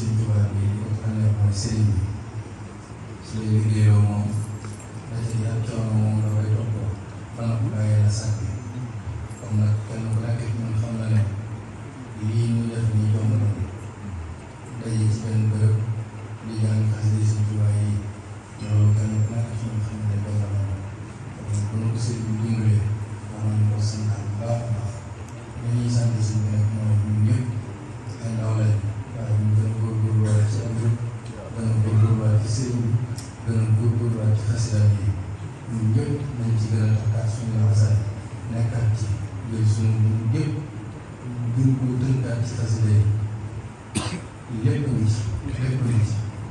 Sëriñ Tuubaa bi li ko xam ne mooy sëriñ bi su lay liggéeyoo moom da ci ak coono moom la koy toppoo ba noppi bàyyi la sàkk comme nag kenn ku nekk ñun xam na ne lii ñu def nii yomb na daje ci benn bërëb di jàng xasida Sëriñ Tuubaa yi loolu kenn ku nekk ñun xam ne doon na kon bu ñu ko sëriñ bi dimbalee war nañu ko santaat bu baax a baax li ñuy sant si bi nag mooy ñun ñëpp ay ndaw lañ waaye ñu gën a góorgóorluwaat ci am gën a góorgóorluwaat ci sëriñ bi gën a góorgóorluwaat ci xasida yi ñun ñëpp nañ ci gën a takkaat suñu laxasaay nekkaat ci jël suñu dund yëpp gën koo tënkaat ci xasida yi lépp ngi ci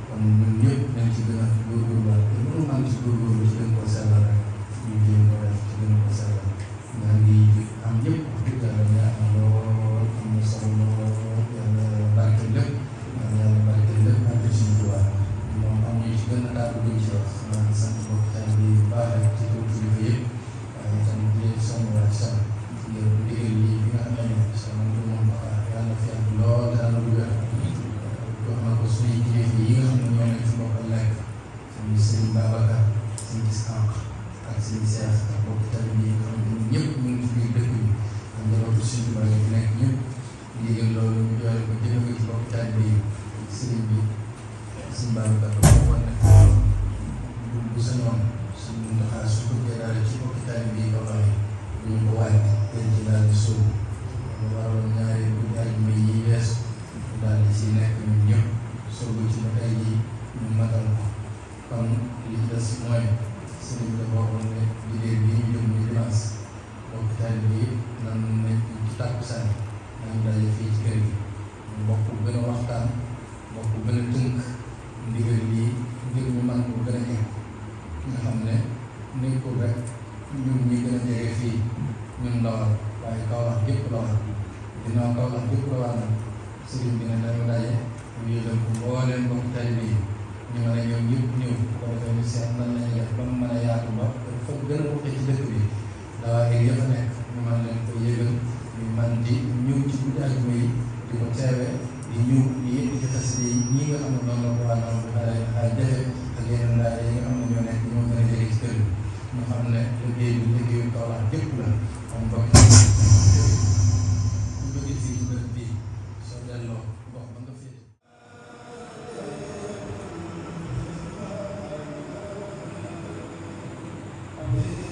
kon ñun ñëpp nañ ci gën a góorgóorluwaat te mënu am ci góorgóorlu ci gën koo sellal rek ñu jéem ko def ci gën koo sellal ñaa ngi am yëpp wax dëgg yàlla ñaax na lool am na solo lool yàlla barke lépp yàlla barke lépp ak suñu tubaab moom am ñu ci gën a daal duñ ci wax maa ngi sant mbokk taal bi bu baax rek ci tur kilifa yëpp waaye tamit di leen sonn waa ci sonn yow ndigal lii bi nga xam ne sonn du moom yàlla fi am lool daal lu wér jox na ko suñuy kilifa yi nga xam ne ñoo nekk ci boppam nekk suñu sëriñ Babacar suñu gis ànq ak suñu seex ak mbokk taal bi nga xam ne ñëpp ñu ngi ci biir dëkk bi ak njabootu suñu tubaab yi nekk ñëpp ndigal loolu ñu joxe ko jëme ko ci mbokk taal bi sëriñ bi suñu Babacar ba ko nekk bu sañoon suñu ndaxaar su ko daal ci mbokk taal bi ba pare ñu ko waaj dañ ci daal di sóobu ñu waroon ñaari guddi àjjuma yi weesu daal di ci nekk ñun ñëpp sóobu ci ba tey jii ñu matal ko kon li ci des mooy sëriñ bi dafa waxoon ne liggéey bi ñu jëm ni dimanche mbokk taal bi nan nañ ci tàkkusaan nañ daje fii ci kër gi mbokk gën a waxtaan mbokk gën a tënk ndigal lii ngir ñu man ko gën a ñëw nga xam ne nekkul rek ñun ñi gën a jege fii ñun ndawal waaye Kaolack gépp la war ginnaaw Kaolack gépp la war nag sëriñ bi ne dañu daje ñu yëgal ko mbooleem mbokk taal bi ñu mën a ñëw ñëpp ñëw ko defee ñu seet nan lañuy def ba mu mën a yaatu ba fa gën a bokk ci dëkk bi dawaa yi yëpp nekk ñu mën leen ko yëgal ñu man di ñëw ci guddi àjjuma yi di ko teewe di ñëw di yëpp ci xasida yi ñii nga xam ne noonu la ko wàllam bu ay defe ak yeneen daal yi nga xam ne ñoo nekk ñoo gën a jege ci kër bi ñu xam ne liggéey bi liggéeyu Kaolack gépp la am mbokk ku jóge fii ci bërëb bii soo delloo gox ba nga féete Amen.